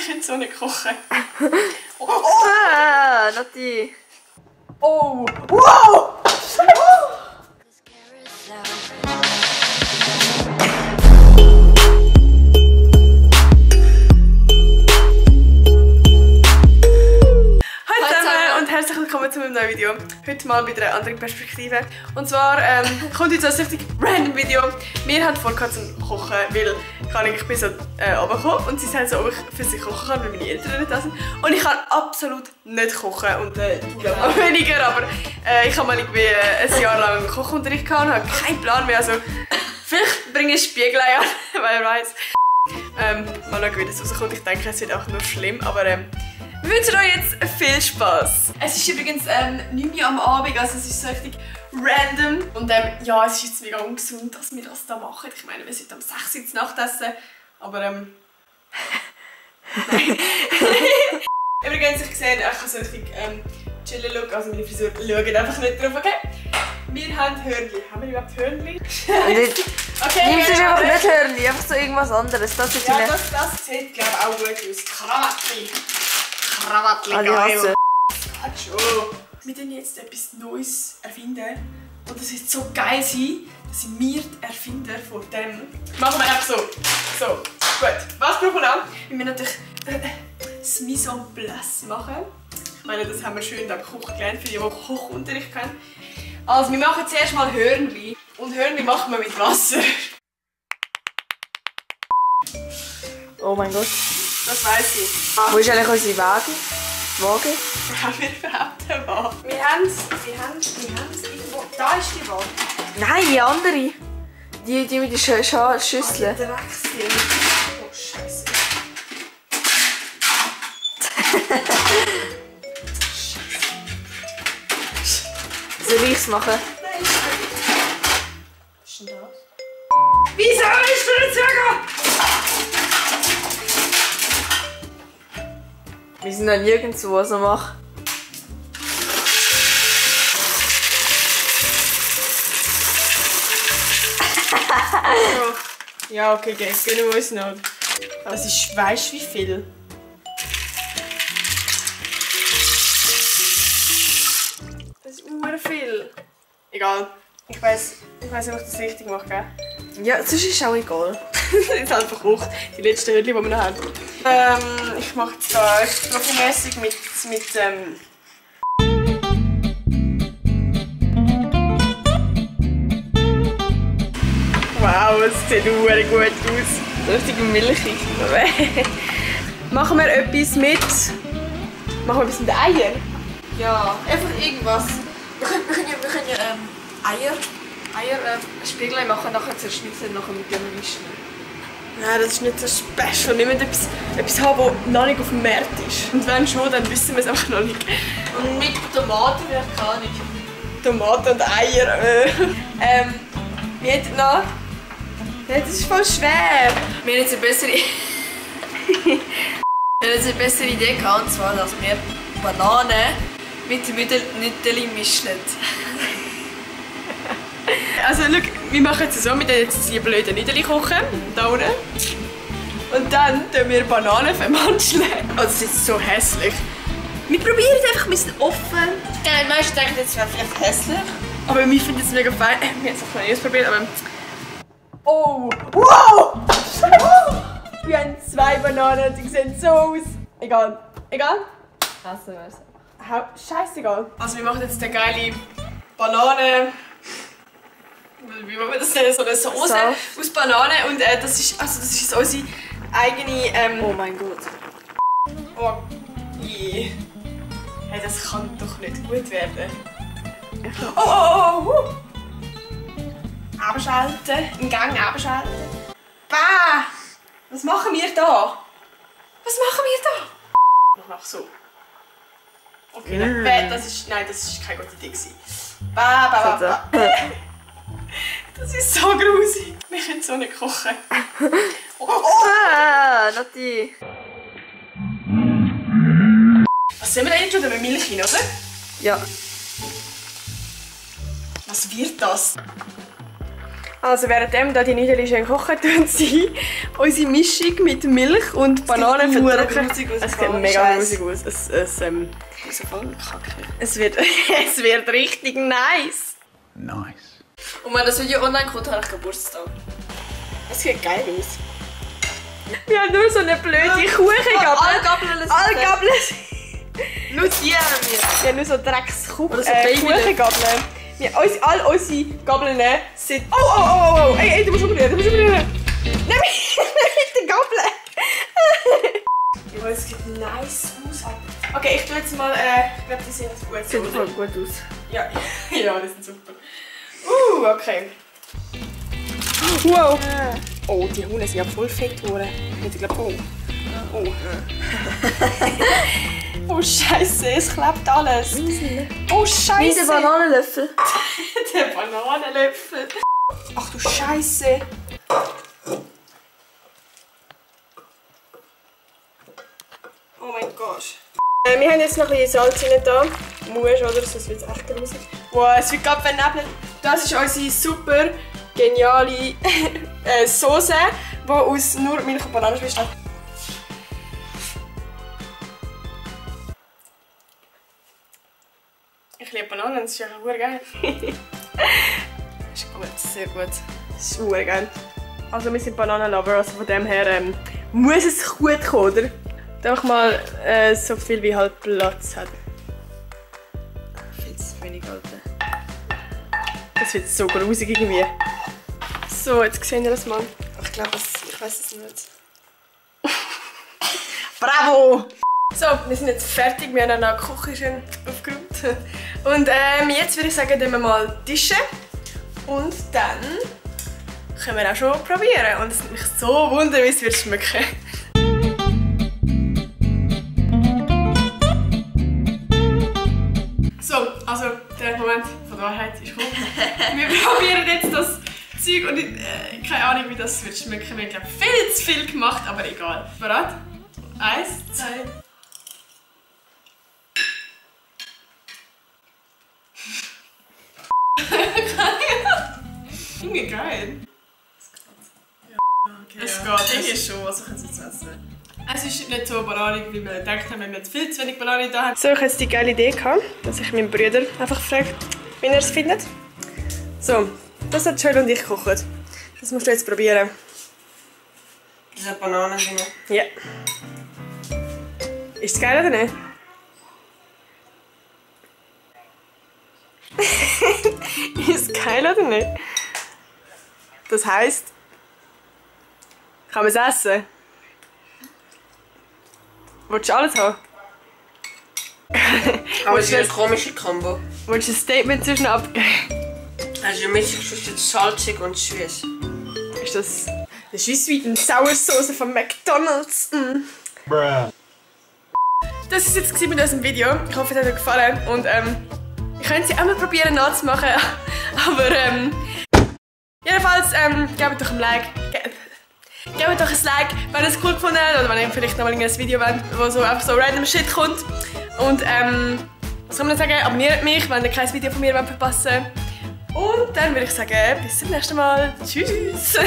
können so nicht kochen. Oh! Ah, Nati! Oh! Wow! Herzlich willkommen zu meinem neuen Video. Heute mal mit einer anderen Perspektive. Und zwar kommt jetzt ein richtig random Video. Wir haben vor zum Kochen, weil ich bin so runtergekommen und sie sagen so, ob ich für sie kochen kann, weil meine Eltern nicht da sind. Und ich kann absolut nicht kochen und ja, weniger, aber ich habe mal irgendwie ein Jahr lang Kochunterricht gehabt und habe keinen Plan mehr. Also vielleicht bringe ich Spiegel an, wer weiß. Mal schauen, wie das rauskommt. Ich denke, es wird auch nur schlimm, aber wir wünschen euch jetzt viel Spaß. Es ist übrigens 9 Uhr am Abend, also es ist so richtig random. Und ja, es ist jetzt mega ungesund, dass wir das da machen. Ich meine, wir sind um 6 Uhr zu Nacht essen, aber nein. Übrigens, ich sehe, ich habe so richtig chillen Look, also meine Frisur schaut einfach nicht drauf, okay? Wir haben Hörnli. Haben wir überhaupt Hörnli? Okay, nimm es einfach nicht Hörnli, einfach so irgendwas anderes. Das sieht ja, das sieht glaube ich auch gut aus. Krawattli. Krawattli. Wir müssen jetzt etwas Neues erfinden. Und das wird so geil sein, dass wir die Erfinder von dem machen wir einfach so. So, gut. Was brauchen wir noch? Wir müssen natürlich das Mise en place machen. Ich meine, das haben wir schön in der Küche gelernt, für die Kochunterricht kennen. Also, wir machen zuerst mal Hörnli. Und Hörnli machen wir mit Wasser. Oh mein Gott. Das weiss ich. Wo ist eigentlich unsere Waage? Waage? Haben wir überhaupt eine Waage? Wir haben es irgendwo. Da ist die Waage. Nein, die andere. Die mit den Schüsseln. Der Drecksding. Oh, Scheiße. Soll ich es machen? Nein, was ist denn das? Wieso bist du nicht zurück? Wir sind noch nirgendwo, was er macht. Ja, okay, genug ist noch. Das ist, weißt du wie viel? Das ist viel. Egal. Ich weiß nicht, ob ich das richtig mache, gell? Ja, sonst ist es auch egal. Das ist einfach hoch. Die letzten Hörnchen, die wir noch haben. Ich mache jetzt da profimässig mit Wow, es sieht sehr gut aus. Richtig milchig. Machen wir etwas mit Eiern? Ja, einfach irgendwas. Wir können ja Eierspiegel machen, nachher zerschnitzen, nachher mit dem mischen. Nein, das ist nicht so special. Wir müssen etwas haben, das noch nicht auf dem Markt ist. Und wenn schon, dann wissen wir es einfach noch nicht. Und mit Tomaten vielleicht gar nicht. Tomaten und Eier. Wir hätten noch... Ja, das ist voll schwer. Wir haben jetzt eine bessere Idee gehabt, und zwar, dass wir Bananen mit Nüdeli mischen. Also schau, wir machen es so, wir kochen jetzt die blöden Nüdeli kochen, da unten. Und dann tun wir Bananen vermanscheln. Oh, das ist so hässlich. Wir probieren es einfach ein bisschen offen. Ja, die meisten denken, das wäre vielleicht hässlich. Aber wir finden es mega fein. Wir haben es noch nicht ausprobiert, aber... Oh! Wow! Wir haben 2 Bananen und sie sehen so aus. Egal. Egal? Also. Scheißegal. Also wir machen jetzt eine geile Banane... Wie wollen wir das nennen? So eine Soße aus Banane. Und das ist jetzt unsere eigene... Oh mein Gott. Oh. Yeah. Hey, das kann doch nicht gut werden. Oh! Abschalten. Im Gang abschalten. Bah! Was machen wir da? Was machen wir da? Ich mach so. Okay, das ist keine gute Idee gewesen. Bah. Das ist so grusig. Wir können so nicht kochen. Ah, Nati. Was sollen wir da jetzt schon mit Milch rein, oder? Ja. Was wird das? Also währenddem da die Nudeln schön kochen, tun sie unsere Mischung mit Milch und Bananen verdrücken. Es sieht mega grusig aus. Es wird richtig nice. Nice. Und wenn das Video online kommt, habe ich Geburtstag. Es sieht geil aus. Wir haben nur so eine blöde Kuchengabel. Alle Gabeln. Nur die haben wir. Wir haben nur so Dreckskuchengabeln. So All unsere Gabeln sind... Oh! Ey, du musst umrühren, Nimm die Gabel! Ja, es sieht nice aus. Okay, ich tue jetzt mal... ich glaube, die sehen gut aus. Sieht voll gut aus. Ja, die sind super. Okay. Wow! Oh, die Hunde sind ja voll fett geworden. Ich glaube, oh Scheiße, es klebt alles. Oh Scheiße. Wie der Bananenlöffel. Der Bananenlöffel. Ach du Scheiße. Oh mein Gott. Wir haben jetzt noch ein bisschen Salz rein da. Musst, oder? Sonst wird es echt grusig. Wow, es wird gerade vernebelt. Das ist unsere super geniale Soße, die aus nur Milch und Bananen besteht. Ich liebe Bananen, das ist einfach super geil. Ist gut, sehr gut. Das ist super geil. Also wir sind Bananenlover, also von dem her muss es gut kommen, oder? Einfach mal so viel wie halt Platz hat. Viel zu wenig, Alter. Das wird so grusig irgendwie. So, jetzt sehen wir das mal. Ich glaube, ich weiß es nicht. Bravo! So, wir sind jetzt fertig. Wir haben auch die Küche schön aufgeräumt. Und jetzt würde ich sagen, tun wir mal Tische. Und dann können wir auch schon probieren. Und es würde mich so wundern, wie es wird schmecken. So, also der Moment von der Wahrheit ist gekommen. Wir probieren jetzt das Zeug und ich keine Ahnung, wie das wird schmecken. Wir haben viel zu viel gemacht, aber egal. Bereit? 1, 2. Irgendwie geil. Es geht. Ich ist schon, was ich jetzt essen. Es ist nicht so bananig, wie wir gedacht haben, wenn wir jetzt viel zu wenig Banane da haben. So, ich hatte die geile Idee gehabt, dass ich meinen Bruder einfach frage, wie er es findet. So, das hat Joel und ich gekocht. Das musst du jetzt probieren. Das sind Bananen drin. Ja. Ist es geil oder nicht? Ist es geil oder nicht? Das heisst, kann man es essen? Willst du alles haben? Aber es ist eine komische Kombo. Willst du ein Statement zwischen abgeben? Also eine Mischung zwischen salzig und süß. Ist das Swiss Sweet Sauersoße von McDonald's? Bruh. Das war jetzt mit unserem Video. Ich hoffe, es hat euch gefallen. Und ich könnte sie auch mal probieren nachzumachen. Aber jedenfalls gebt doch ein Like. Gebt doch ein Like, wenn ihr es cool gefunden habt. Oder wenn ihr vielleicht noch mal ein Video wollt, wo so einfach so random Shit kommt. Und was soll man sagen? Abonniert mich, wenn ihr kein Video von mir verpassen wollt. Und dann würde ich sagen, bis zum nächsten Mal. Tschüss!